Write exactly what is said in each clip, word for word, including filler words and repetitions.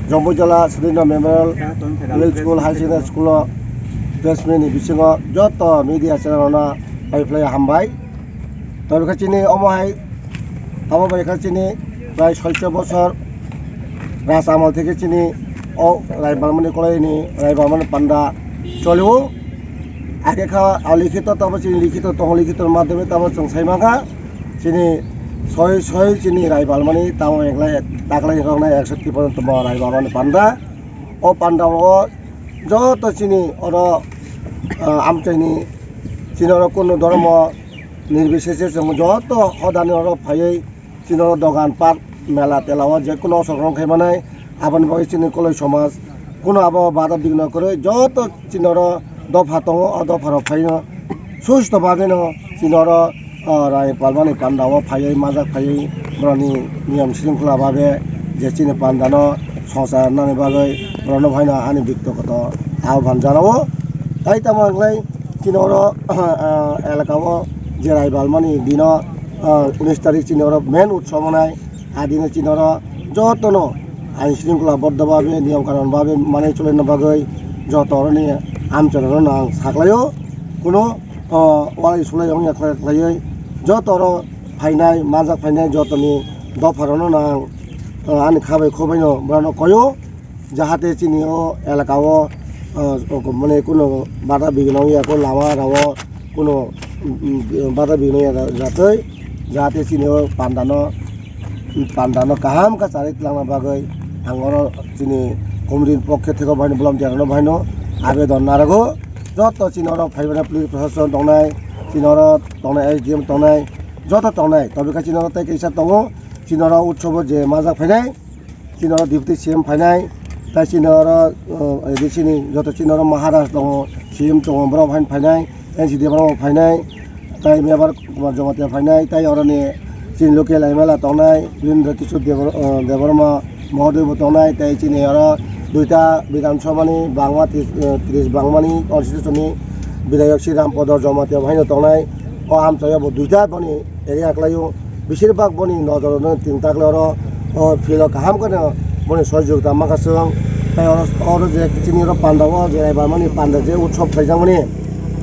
Jomboijala Sudendra Memorial Middle School, High Secondary School o press meet ni bisingo joto media channel rokno pai phlai hambai. Tei khe chini omo hai abo bai khe chini prai soicho bosor ras amal theke chini o Rai Balmani Kolai ni Rai Balmani panda cholio. Age kha alikhito tamo chini likhito tongo, likhito madhyome tamo chwng sai mankha. Chini soi soi chini Rai Balmani tamo englai taklai roknai ekso tipano tamo Rai Balmani panda. O panda o joto chini oro, ah, amchaini chini oro kunu dhormo nirbisese chwng joto hodani oro phaiwi chini oro dogan pat mela tela o je kunu osok rong khai manai aboni bagwi chini Koloi somaj kunu abo bada bigno kwrwi joto chini oro dopha tongo, o dopha rok phaino susto bagwino chini oro, o, Rai Balmani panda o phaiwi majak phaiwi borokni niyam sringkhola babe je chini panda no songchar nani bagwi borokno phaino ani biktogoto ahban janao. Tai tamo wngkhlai chini oro, ah, elaka o je Rai Balmani dino, ah, unis tarik chini oro main utsob wngnai. A dino chini oro jotono ain sringkhola boddo babe, niyom kanon babe manwi cholaina bagwi joto oroni amchorokno ang saklaio. Kuno, o, walai sulai wngya khlai khlaiwi joto oro phainai, manjak phainai jotoni dopharokno ang, o, ani kha bai kho baino borokno koio. Jahate chini o elaka o, ah, o, mane kuno bada bigno ya ko lama rao kuno, mm, mm, bada bigno ya jatoi, jahate chini o panda no, panda no kaham khe charwi twlangna bagwi ang oro chini committee ni pokhe theke baino volunteer rok no baino abedon narago. Joto chini oro phaibaina police proshashan tongnai, chini oro tongnai S D M tongnai, joto tongnai, tobe khe chini oro tei kaisa tongo, chini oro utsobo je majak phainai. Chini oro deputy C M phainai, tai chini oro, uh, A D C ni joto chini oro Maharaj tongo, C M tongo, borok haino phainai, N C D borok phainai, tai Mebar Kumar Jamatia phainai, tai oroni chini local M L A tongnai, Birendra Kishore Debor-, uh, Debbarma Mohodoy bo tongnai, tai chini oro duita Bidhan Sabha ni bangma tris, uh, tris bangmani constituency ni Bidhayok Sri Rampodo Jamatia bo haino tongnai, o amchaio bo duita boni area kwlaio. Besir bak boni nojor no tin takle oro, o field o kaham khe no boni sohojogita mankha chwng. Tai oro, oro je chini oro panda o je Rai Balmani panda je utsob khlaijakmani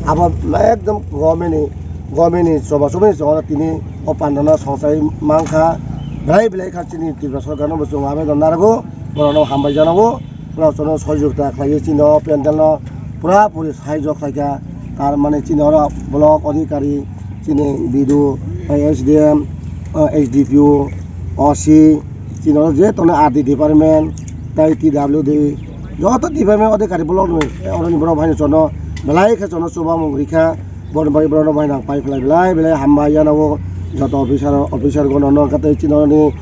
abo ekdom government ni, government ni choba choba ni chwng oro tini o panda no songchai mankha. Belai belai kha chini Tripura sorkar no bo chwng abedon narago, borok no hambai janago. Borok chwngno sohojogita khlaiwi chini o pandal no pura puri sahajyo khlaikha. Tar mane chini oro block adhikari, chini B D O, S D M, S D P O, O C, chini oro je tongnai R D department, tai T W D, joto department adhikari block ni oroni borok haino chwngno belai khe chwngno chubamung rikha. Borok bai borok no bai nang pai phlai belai belai hambai yanao joto officer, officer gono no kate chini oroni,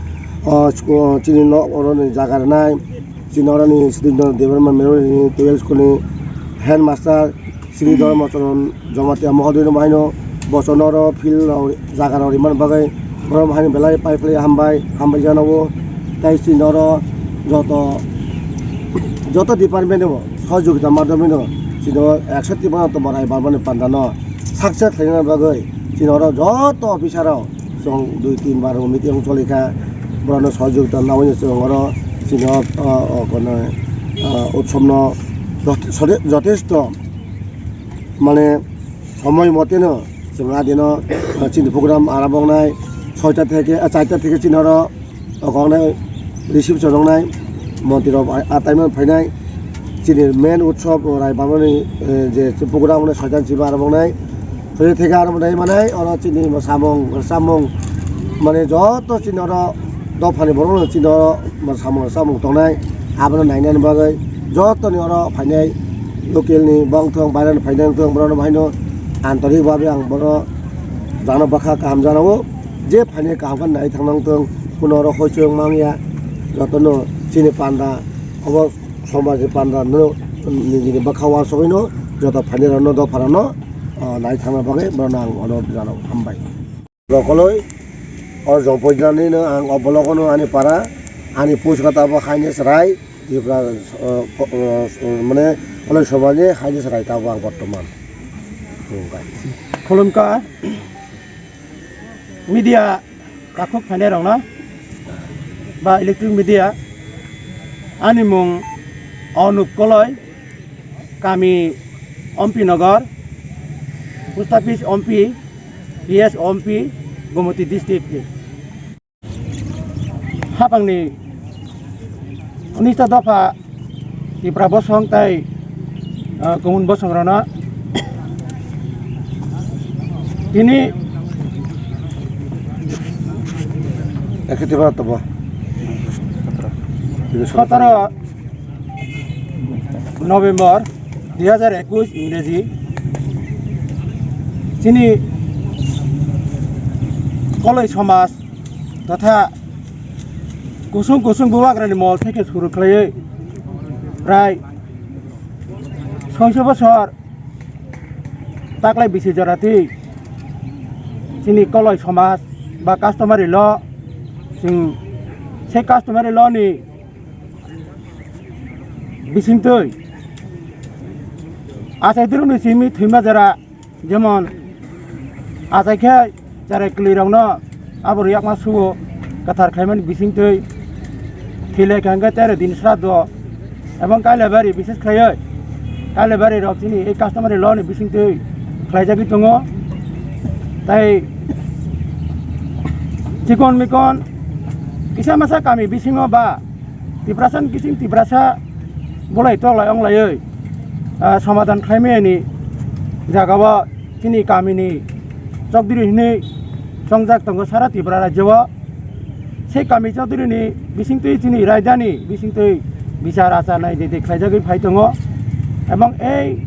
o, chini no oroni jaga rwnai. Chini oroni Sudendra Debbarma Memorial School ni headmaster Sri Dharma Charan Jamatia Mohodoy no baino bochon oro field rok jaga rok rimani bagwi borok haino belai pai phlai hambai, hambai jana o. Tai chini oro joto, joto department ni bo sohojogita madhyome no chini o ekso tipano tongma Rai Balmani panda no success khlaina bagwi chini oro joto officer rok chwng dui tin bar meeting choli kha, borokno sohojogita naui chwng oro chini o, o, o, kono, o, utsob no jote-, jote-, jotesto mane somoi mote no chwng a dino, o, chini program arambh wngnai soita theke, o, charta theke chini oro o koknai receive chwnoknai, montri rok a-, ataimani phainai, chini main utsob Rai Balmani, eh, je program hwnwi soitan chiba aro wngnai, soitan theke aro wngnai manai oro chini samung samung mane joto chini oro dophani borok chini oro samung samung tongnai, abono nainani bagwi jotoni oro phainai local ni bongthong bairani phainai wngthong borokno baino antorik babe ang bono jano bwkha kaham janao. Je phainai kaham khe nai thang nang tong, kuno oro hoi chwng mang ya, jotono chini panda, obo somaj ni panda no, nini bwkha uansugui no, joto phainai rok no, dopha rok no, o, nai thang na bagwi bono ang ono jano hambai. Rokoloi, o jong poijanani no ang o block no ani para, ani push kata bo haini chwrai, Tripura, o, o, o, mane, Koloi somaj ni haini chwrai ta bo ang bortoman. Khulumkha. Media takhuk phainai rokno ba electronic media Ani mung Anup Koloi, kami Ompi Nagar, post office Ompi, P S Ompi, Gomoti district. Hapangni unista dopha Tipra bosong tai, ah, kumun bosong rano tini Ekhe Tipra tobo. Sotoro November dui hajar ekush Ingreji chini Koloi somaj totha kusung kusung bubagrani mol theke suru khlaiwi prai soiso bosor taklai bisi jora twi chini Koloi somaj ba customary law, chwng se customary law ni bisingtwi achai dirokni simi thwima jora, jemon achai khe cherai kwlwirokno abo rwjakma sugo kwthar khlaimani bisingtwi thwi lai kha hwnkhe tero din sraddo ebong Kailabari, bishes khlaiwi Kailabari rok chini ei customary law ni bisingtwi khlaijagwi tongo. Tai chikon mikon kisa masa kami bisingo ba Tiprasa ni kising Tiprasa bolai toklai onglaiwi, ah, somadan khlaimani jagao chini kamini chokdiri hinwi chongjak tongo sara Tripura rajyo o. Sei kami chokdirini bisingtwi chini raidani bisingtwi bichar achar nai dede khlaijagwi phai tongo. Ebong ei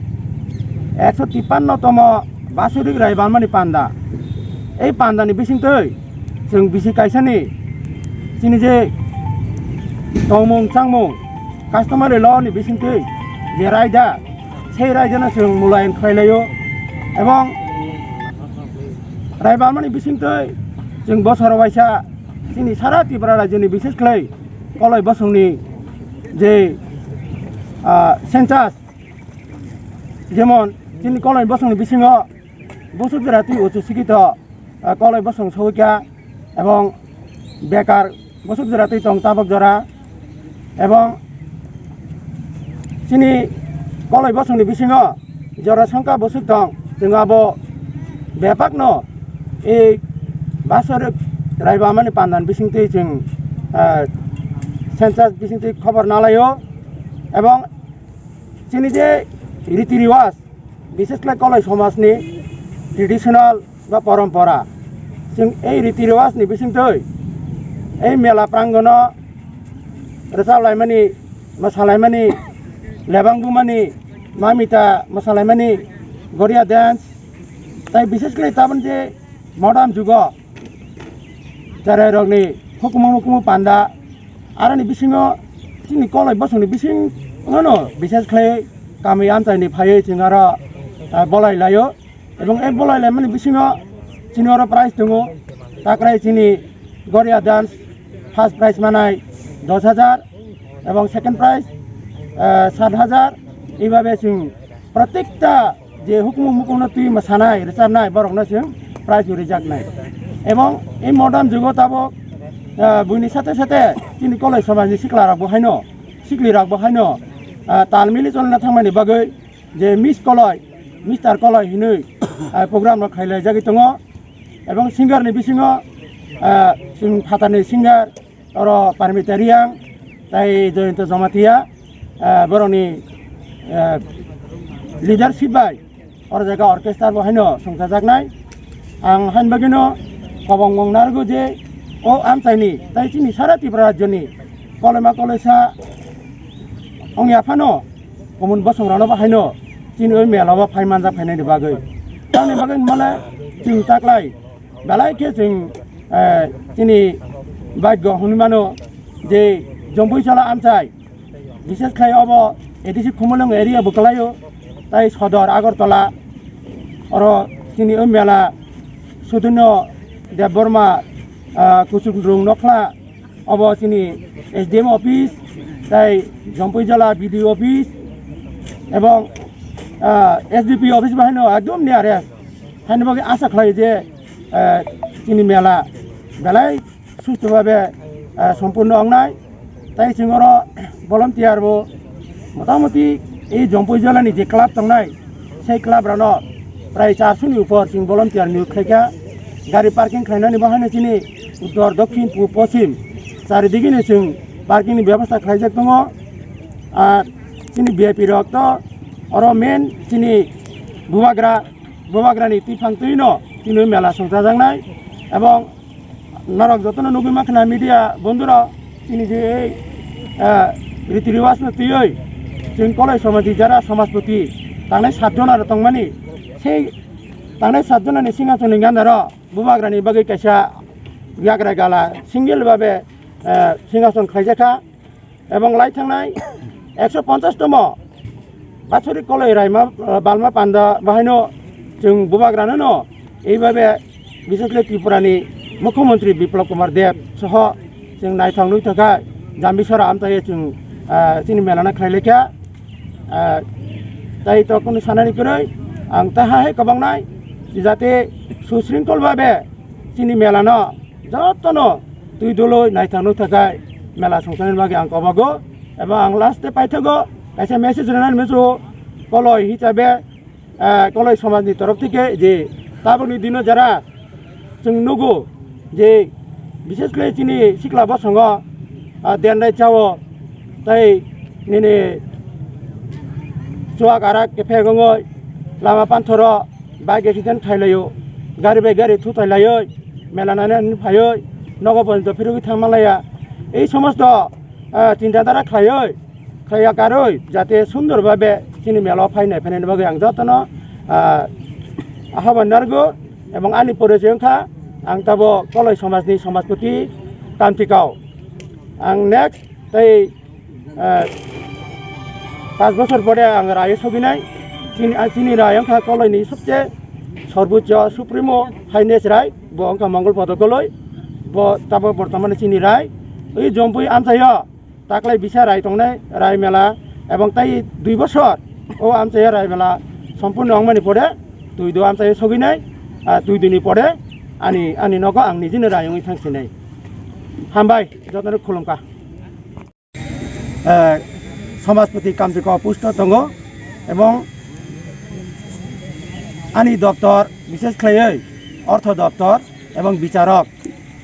ekso tippanno tomo Basurik Rai Balmani panda, ei pandani bisingtwi chwng bisi kaisani chini je tongmung changmung customary law ni bisingtwi je raida, sei raidano chwng mulayan khlai laio. Ebong Rai Balmani bisingtwi chwng bosoro waisa chini sara Tripura rajyoni, bishes khlai Koloi bosongni je, ah, census, jemon chini Koloi bosongni bisingo bosok jora twi uchu sikito, ah, Koloi bosong sogwi kha, ebong bekar bosok jora twi tong tabok jora, ebong chini Koloi bosongni bisingo jora songkha bosok tong, chwng abo bebakno ei Basurik Rai Balmani pandani bisingtwi chwng, ah, census bisingtwi khobor nalaio, ebong chini je riti riwaj, bishes khlai Koloi somajni traditional ba porompora, chwng ei riti riwajni bisingtwi ei mela prangono rwchap laimani, mwsa laimani, lebang bumani, mamita mwsa laimani, goria dance, tai bishes khlai tabon je modern jugo cherai rokni hukumu mukumu panda, aroni bisingo chini Koloi bosongni bising ngono bishes khlai kami amchaini phaiwi chwng aro, ah, bolai laio. Ebong ei bolai laimani bisingo chini oro prize tongo, takrai chini goria dance first prize manai dos hajar, ebong second prize, ah, sat hajar, eibabe chwng protekta je hukumu mukumu twi mwsanai rwchapnai borokno chwng prize bo rijaknai. Ebong ei modern jugo tabok, ah, buini sate sate chini Koloi somajni sikla rok bo haino, sikli rok bo haino, ah, tal mili cholna thangmani bagwi je Miss Koloi, Mister Koloi hinwi, ah, program rok khailai jagwi tongo. Ebong singer ni bisingo, ah, chwng phatarni singer oro Parmita Reang tai Jayanta Jamatia, ah, borokni, ah, leadership bai oro jaga orchestra bo haino songchajaknai. Ang hain bagwino kobong wng narwgo je o amchaini tai chini sara Tripura rajyoni Koloima Koloisa wngya phano, kumun bosong rano bo haino chini oi mela o phai manjak phainani bagwi. Tamni bagwi hwnmale chwng taklai belai khe chwng, eh, chini bagyo hwnwi mano je Jompui Chola amchai, bishes khlai obo A D C Khumulwng area bo kwlaio, tai Sodor Agartala oro chini oi mela Sudunno Debbarma, ah, Kuchukdrung Nokhla, obo chini S D M office, tai Jompui Jala B D O office, ebong, ah, S D P O office bai haino ekdom nearest. Haino bagwi asa khlai je, ah, chini mela belai susto babe, ah, sompurno wngnai. Tai chwng oro volunteer bo motamoti ei Jompui jilani je club tongnai, sei club rano prai charso ni upor chwng volunteer niyog khlaikha. Gari parking khlainani bo haino chini uttor, dokhin, pub, poschim charidigini chwng parking ni bebostha khlaijak tongo. Ar chini V I P rok to oro main chini bubagra, bubagrani twiphang twino chini mela songchajaknai. Ebong norok jotono nugwi mankha na media bondhurok, chini je ei, ah, riti riwaj no twiwi chwng Koloi somajni jara somajpoti tangnai sat jona rok tongmani, sei tangnai sat jonani singhasonni gandaro bubagrani bagwi kaisa yagra gala single babe, ah, singhason khlaijakha. Ebong lai thangnai ekso ponchash tomo bachori Koloi raima, ah, balma panda bahaino chwng bubagrano no eibabe, bises khe Tripurani Mukhyamantri Biplab Kumar Deb soho chwng naithok nuithok kha Jambisora amchaio chwng, ah, chini melano khlai laikha. Ah, tai to kunu sanani kwrwi ang ta hai kwbangnai jate susringkol babe chini melano jotono twi dului naithok nuithok khe mela songsanani bagwi ang kobogo. Eba ang last-e paithago kaisa message rwnani muchungo Koloi hisabe, ah, Koloi somajni torof theke je tabukni dino jara chwng nugo je bises khe chini sikla bosongo, ah, dendai chao tai nini chuak arak kephek wngwi lama panthoro bike accident khailaio, gari bai gari thutai laioi, mela nainani phaioi, nogo bo phirogwi thangma laiya. Ei somosto, ah, chinta dhara khlaioi, khlaiya karwi, jate sundor babe chini mela o phainai phainani bagwi ang jotono, ah, ahobani narwgo. Ebong ani porichoi wngkha, ang tabo Koloi somajni somajpoti Kamtikao. Ang next tei, eh, panch bochor pore ang raio soginai. Chini, ah, chini rai wngkha Koloini sobse sorbocho supremo highness rai, bo wngkha Mongol Podo Koloi. Bo tabo bortomane chini rai. Ui Jompui amchaio taklai bisa rai tongnai rai mela, ebong tai dui bochor o amchaio rai mela sompurno wngmani pore twi do amchaio soginai, ah, twi dini pore ani, ani nogo ang nijini rai wngwi thangsinai. Hambai, jotono khulumkha. Eh, Somajpoti Kamtikao post-o tongo, ebong ani doptor, bises khlaiwi ortho doptor ebong bicharok,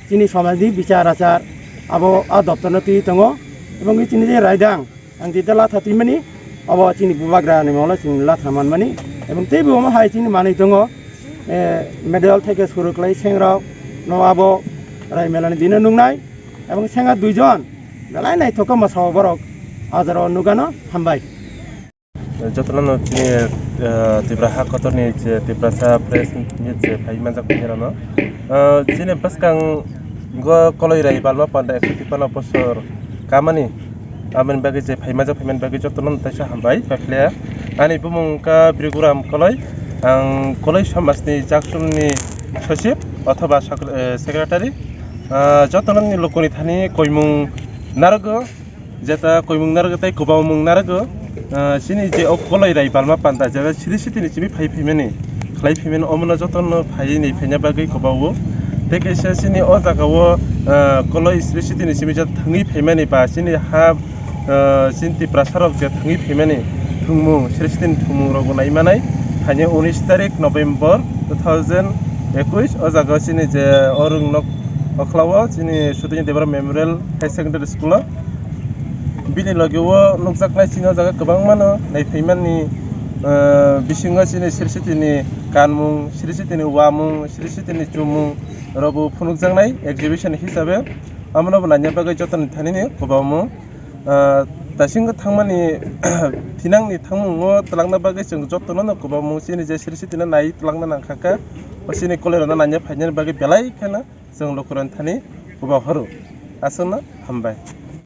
chini somajni bichar achar abo a doptorno twi tongo, ebong chini je raidang ang je latha twimani abo chini bubagrani molo chini latha manmani, ebong teibo omo hai chini manwi tongo, eh, medal theke suru khlai sengrok no abo rai melani dino nungnai. Ebong senga duijon belai naithok khe mwsao borok ajaro nugano hambai. Jotono no chini, eh, Tripura ha kotorni je Tiprasa press meet je phai manjak phai rano. Eh, chini bwskang go Koloi rai balma panda ekso tipano bosor kamani. Aboni bagwi je phai manjak phaimani bagwi jotono no taisa hambai paikhlaya. Ani bumung wngkha Briguram Koloi. Ang Koloi somajni jakchulni sochib othoba sakre-, eh, secretary. Ah, jotono ni lukuni thani koimung narwgo, jeta koimung narwgo tei kwbangmung narwgo. Ah, chini je o Koloi rai balma panda jeta siri sitini simi phai phaimani, khlai phaimani, omono jotono phaiwi ni phaina bagwi kwbago. Tei kaisa chini o jaga o, ah, Koloi siri sitini simi jeta thangwi phaimani ba chini ha, ah, chini Tiprasa rok je thangwi phaimani thwngmung, siri sitini thwngmung rokbo nai manai. Phaini unis tarik November two thousand ekwis o jaga chini je o rwng nok okhlao chini Sudhir Debra Memorial High Secondary School o. Bini logi o nukjaknai chini o jaga kwbangmano nai phaimani, ah, bisingo chini siri sitini kanmung, siri sitini uamung, siri sitini chumung rokbo phunukjaknai exhibition hisabe. Amono bo naina bagwi jotoni thanini kwbangmung. Ah, taisingo thangmani thinangni thangmungo twlangna bagwi chwng jotono no kwbangmung chini je siri sitino nai twlangna nangkha kha. O chini Koloirokno naina phainani bagwi belai kheno chwng lukurokni thani kwbang horo. Aswkno hambai.